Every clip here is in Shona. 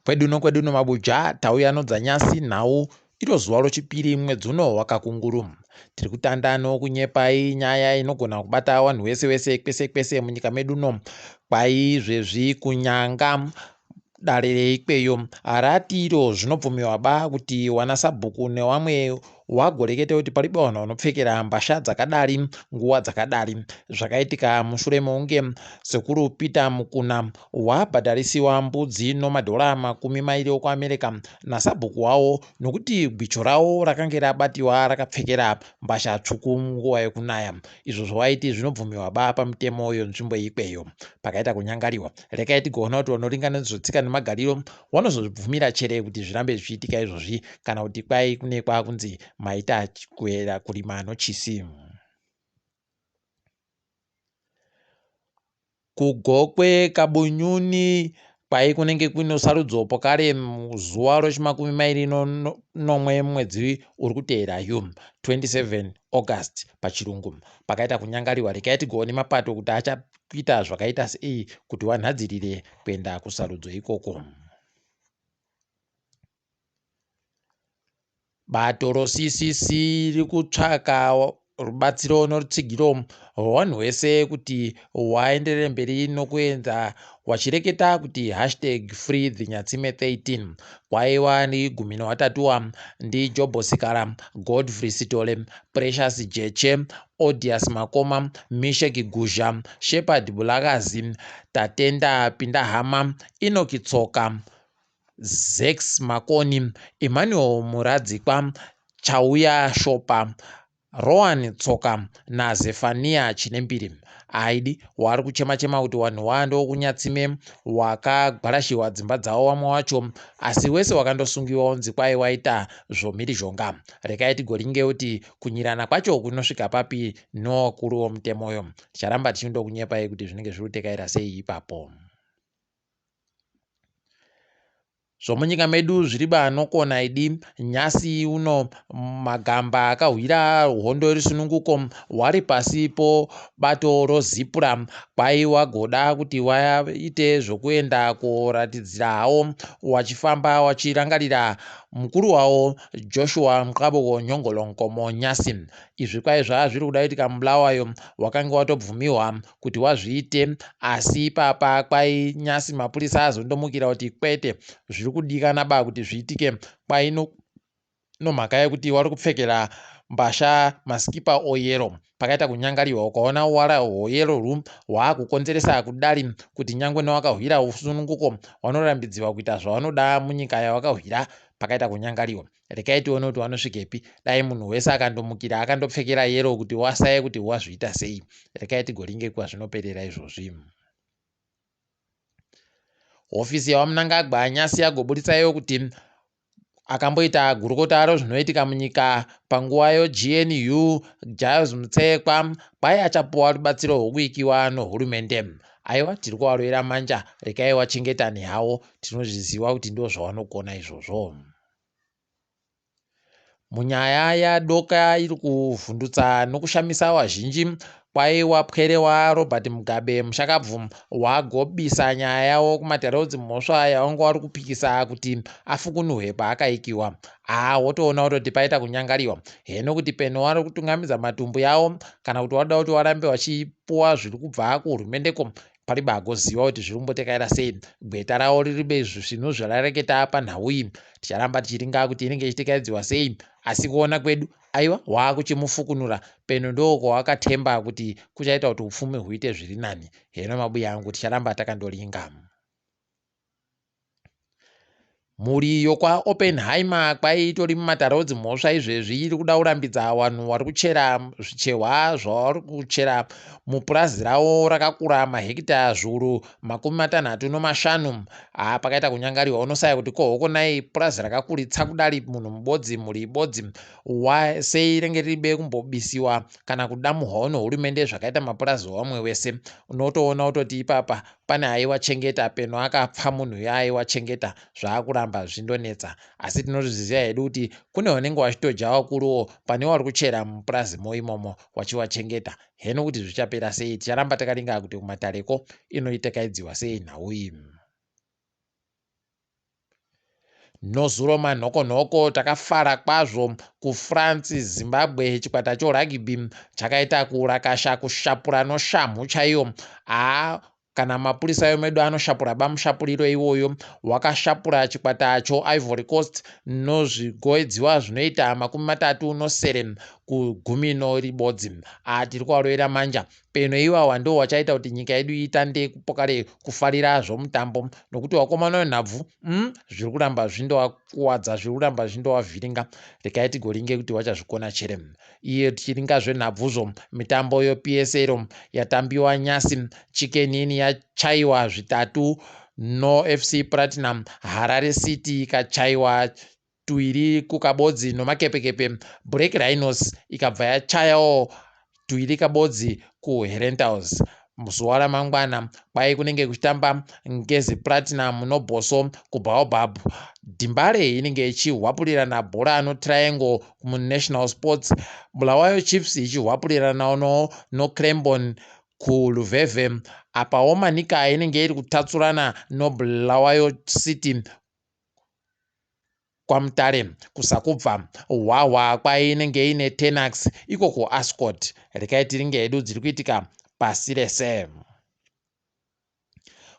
Kwedu nokwedu nomabuja tauya nodzanyasi nhau iro zuva rochipiri mwedzi uno wakakunguru. Tiri kutanda nokunyepai nyaya inogona kubata wanhu wese wese kwese kwese munyika medu uno. Kwaizvezvi kunyanga dare reikweyo rati iro zvinobvumiwa ba kuti wana sabhuku newamwe wagorekete kuti paribe vanhu vanopfekera mbasha dzakadari nguva dzakadari. Zvakaitika mushure mekunge sekuru Peter Mukuna wabhadharisiwa mbudzi nomadhora 20 okuAmerica nasabhuku wavo nokuti gwicho ravo rakange rabatiwa rakapfekera mbasha tsvuku munguva yekunaya izvo zvawaiti zvinobvumiwa ba pamitemo yenzvimbo ikweyo. Pakaita kunyangariwa. Rekai tigoona kuti vanoringana nezvetsika nemagariro vanozozvibvumira chere kuti zvirambe zvichiitika izvozvi kana kuti kwai kune kwakunzi maita kuera kurima nochisi. KuGokwe Kabunyuni kwai kunenge kuino sarudzo pokare zuva rochimakumi mairi nomwe mwedzi uri kuteera yu 27 August pachirungu. Pakaita kunyangariwa rekai tigoone mapato kuti achaita zvakaita sei kuti wanhadzirire kuenda kusarudzo ikoko. Bato roCCC riri kutsvaka rubatsiro norutsigiro rwevanhu vese kuti waenderere mberi nokuedza wachireketa kuti hashtag free the Nyatsime 13 kwaiva negumi newatatuwa ndiJobho Sikala, Godfrey Sithole, Precious Jeche, Odious Makoma, Misheck Guzha, Shepherd Bulakazi, Tatenda Pindahama, Enock Tsoka, Zex Makoni, Emmanuel Muradzikwa, Chauya Shopa, Rowan Tsoka naZefania Chinembiri. Aidi wari kuchema chema kuti wanhu wa ndokunyatsime wakagwarashiwa dzimba dzawo wamwe wacho asi wese wakandosungiwa unzi kwai waita zvomhirizhonga. Rekai tigoringe kuti kunyirana kwacho kunosvika papi nowakuru womutemoyo. Ticharamba tichindokunyepai kuti zvinenge zviri kutekaira sei ipapo. Zvomunyika medu zviri banokona idi nyasi uno magamba akahwira hondo yerusununguko wari pasi po bato roZipra kwai wagoda kuti waite zvokuenda koratidzira hawo wachifamba wachirangarira mukuru wawo Joshua Mqabuko Nyongolo Nkomo Nyasi. Izvi kwai zvaa zviri kuda kuitika muBulawayo wakange watobvumiwa kuti wazviite asi ipapa kwai nyasi mapurisa azondomukira kuti kwete zviri kudikana ba kuti zviitike kwai nomhaka yekuti wari kupfekera mbasha masikipa oyero pakaita kunyangariwa ukaona wara hwoyero rwu hwaakukonzeresa kudari kuti nyangwe newakahwira usununguko wanorambidziwa kuita zvawanoda munyika yawakahwira pakaita kunyangariwa Rekai tione kuti wanosvikepi. Dai munhu wese akandomukira akandopfekera yellow kuti wasaye kuti wazviita sei. Rekai tigoringe kwazvinoperera izvozvi. Hofisi yaVaMnangagwa nyasi yagoburitsa iyo kuti akamboita gurukota rezvinoitika munyika panguva yoGNU Giles Mutsekwa kwai achapuwa rubatsiro rwokuikiwa nohurumende. Aiwa tiri kuvarovera manja rekai wachengetane hawo tinozviziva kuti ndozvawanogona izvozvo. Munyaya yadoka iri kuvhundutsa nokushamisa vazhinji kwaiwa pwere waRobert Mugabe mushakabvu wagobisa nyaya yavo kumatare edzimhosva yavanga vari kupikisa kuti afukunurwe paakaikiwa. Haa wotoona kutoti paita kunyangariwa heno kuti peno vari kutungamidza matumbu yavo kana kuti vanoda kuti varambe vachipuwa zviri kubva kuhurumendeko Paribe agoziva kuti zviri kumbotekaira sei. Gweta ravo riribe zvinhu zvarareketa panhau iyi. Ticharamba tichiringa kuti inenge ichitekaidziwa sei. Asi kuona kwedu, aiwa, waakuchimufukunura. Peno ndokwawakatemba kuti kuchaita kuti upfumi huite zviri nani. Heno mabuya angu, ticharamba takandoringa. Mhuri yokwaOppenheimer kwaitori mumatare edzimhosva izvezvi iri kuda kurambidza vanhu vari kuchera zvicherwa zvavari kuchera mupurazi ravo rakakura mahekita zviuru 65. Haa pakaita kunyangariwa unosaya kuti ko hokonai purazi rakakuritsa kudari munhu mubodzi mhuri ibodzi sei renge riribe kumbobisiwa kana kudamuhwawo nehurumende zvakaita mapurazi wamwe wese unotoona kutoti ipapa Pane aiwachengeta peno akapfa munhu uya aiwachengeta zvaakuramba zvindonetsa asi tinozviziva hedu kuti kune wanenge wachitodya wakuruwo pane wari kuchera mupurazi mo imomo wachiwachengeta heno kuti zvichapera sei ticharamba takaringa kuti kumatareko inoitekaidziwa sei nhau iyi. Nozuro manhokonhoko takafara kwazvo kuFrance Zimbabwe chikwata chorugby chakaita kurakasha kushapura noshamhu chaiyo. Haa kana mapurisa emedu anoshapura bamushapuriro iwoyo wakashapura chikwata choIvory Coast nozvigoedziwa zvinoita 37 kugumi noribodzi. Haa tiri kuvarovera manja Peno iwawa ndiwo wachaita kuti nyika yedu itande kupokare kufarira zvomutambo nokuti wakomana wenhabvu zviri kuramba zvindovakuwadza zviri kuramba zvindovavhiringa. Regai tigoringe kuti wachazvikona chere. Iye tichiringa zvenhabvuzvo mitambo yoPSL yatambiwa nyasi Chicken Inn yachaiwa zvitatu noFC Platinum Harare City ikachaiwa tuiri kukabodzi nomakepekepe Black Rhinos ikabva yachayawo tuiri kabodzi kuHerentals. Muzuva ramangwana kwai kunenge kuchitamba Ngezi Platinum noBosso kuBaobab. Dimbare inenge ichihwapurirana bhora noTriangle muNational Sports. Bulawayo Chiefs ichihwapuriranawo noCrembon kuLuveve. Apawo Manica inenge iri kutatsurana noBulawayo City kwaMutare kuSakubva. Hwahwa kwainenge ine Tenax iko kuAscot. Rekai tiringe hedu dziri kuitika pasi rese.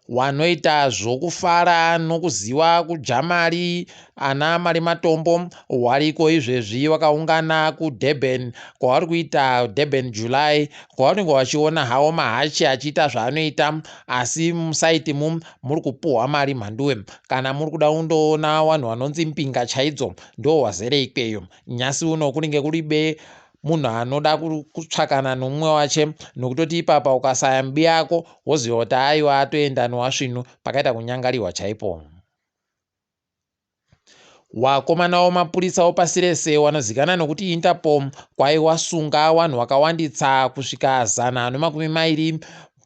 Wanoita zvokufara nokuziva kudya mari ana mari matombo wariko izvezvi wakaungana kuDurban kwavari kuita Durban July kwavanenge vachiona hawo mahachi achiita zvaanoita asi musaiti mu muri kupuhwa mari mhanduwe kana muri kuda kundoona vanhu vanonzi mbinga chaidzo ndo wazere ikweyo nyasi uno kunenge kuri be munhu anoda kutsvakana nomumwe wache nokutoti ipapa ukasaya mbi yako woziva kuti aiwa atoenda nowasvinu pakaita kunyangariwa chaipo. Wakomana wemapurisa wepasi rese wanozikanwa nokuti Interpol kwai wasunga wanhu wakawanditsa kusvika 120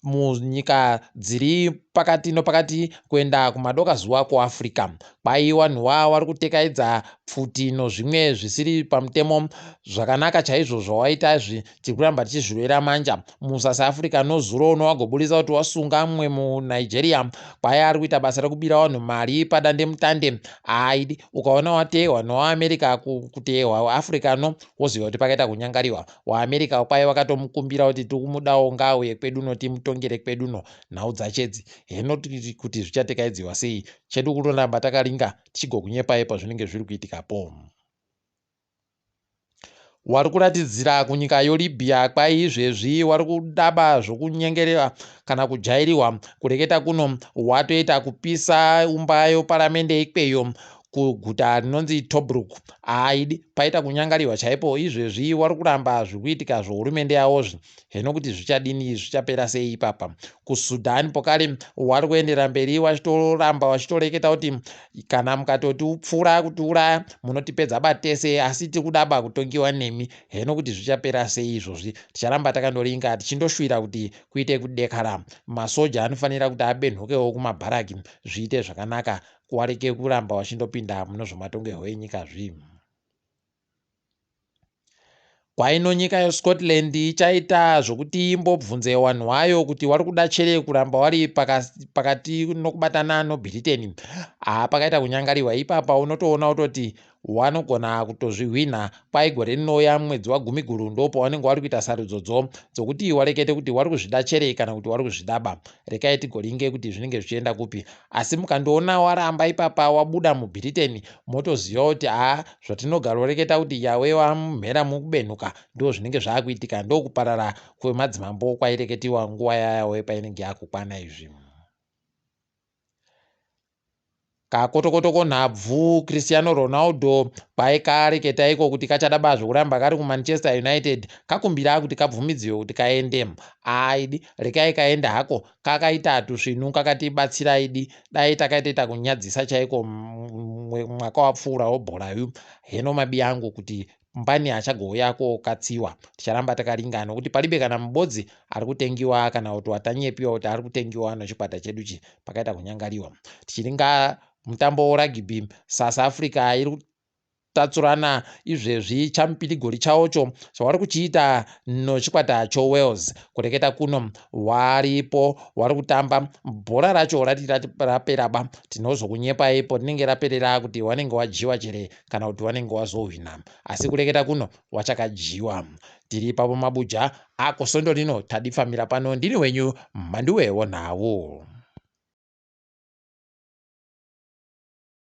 munyika dziri pakati nopakati kuenda kumadoka zuva kuAfrica. Kwai wanhuwa wari kutekaidza pfuti nozvimwe zvisiri pamutemo. Zvakanaka chaizvo zvawaita izvi tiri kuramba tichizvirovera manja. MuSouth Africa nozuro uno wagoburitsa kuti wasunga mumwe muNigeria kwai ari kuita basa rekubira vanhu mari padandemutande. Aidi ukaona wateehwa nowaAmerica kuteehwa weAfrica no woziva kuti pakaita kunyangariwa. WaAmerica kwai wakatomukumbira kuti tikumudawo ngaauye kwedu no timutongere kwedu no nhau dzachedzi. Heno kuti zvichatekaidziwa sei. Chedu kutoramba takaringa tichigokunyepai pazvinenge zviri kuitikapo. Wari kuratidzira kunyika yoLibya kwai izvezvi wari kudaba zvokunyengerera kana kujairiwa kureketa kuno watoita kupisa umba yoparamende ikweyo kuguta rinonzi Tobruk. Aidi paita kunyangariwa chaipo izvezvi wari kuramba zviri kuitika zvohurumende yavozvi heno kuti zvichadini zvichapera sei ipapa. KuSudan pokare wari kuendera mberi wachitoramba wachitoreketa kuti kana mukatotipfura kutiuraya munotipedza batese asi tiri kudaba kutongiwa nemi heno kuti zvichapera sei izvozvi ticharamba takandoringa tichindoshuvira kuti kuite kudekara masoja anofanira kuti abenhukewo kumabharaki zviite zvakanaka kuwareke kuramba wachindopinda mune zvematongerwo enyika zvi. Kwaino nyika yeScotland ichaita zvokuti imbobvunze vanhu vayo kuti wari kuda chere kuramba wari pakati nokubatana noBritain. Haa pakaita kunyangariwa ipapa unotoona kutoti wanogona kutozvihwinha kwai gore rinouya mwedzi waGumiguru ndopawanenge wari kuita sarudzodzo dzokuti warekete kuti wari kuzvida chere kana kuti wari kuzvidaba. Rekai tigoringe kuti zvinenge zvichienda kupi. Asi mukandoona waramba ipapa wabuda muBritain motoziva kuti haa zvatinogaroreketa kuti yawe wamhera mukubenhuka ndo zvinenge zvaakuitika ndokuparara kwemadzimambo kwaireketiwa nguva yayawe painenge yakukwana izvi. Kakotokotoko nhabvu Cristiano Ronaldo kwaikareketa iko kuti kachada bazvo kuramba kari kuManchester United kakumbira kuti kabvumidziwe kuti kaende. Aidi rekai kaende hako kakaita tusvinu kakatibatsira idi dai takaitoita kunyadzisa chaiko mwaka wapfuura webhorayu heno mabi angu kuti mbani achagouya kokatsiwa ticharamba takaringana nokuti palibe kana mubodzi ari kutengiwa kana kuti watanyepiwa kuti ari kutengiwa nechikwata chedu chi pakaita kunyangariwa tichiringa mutambo werugby South Africa iri kutatsurana izvezvi chamupidigori chawocho chawari kuchiita nochikwata choWales. Kureketa kuno waripo wari kutamba bhora racho rati raperaba, tinozokunyepai porinenge raperera kuti wanenge wadyiwa chere kana kuti wanenge wazohwina, asi kureketa kuno wachakadyiwa. Tiri ipapo mabuja ako sondo rino tadipfamira pano. Ndini wenyu Mhanduwe wonhau.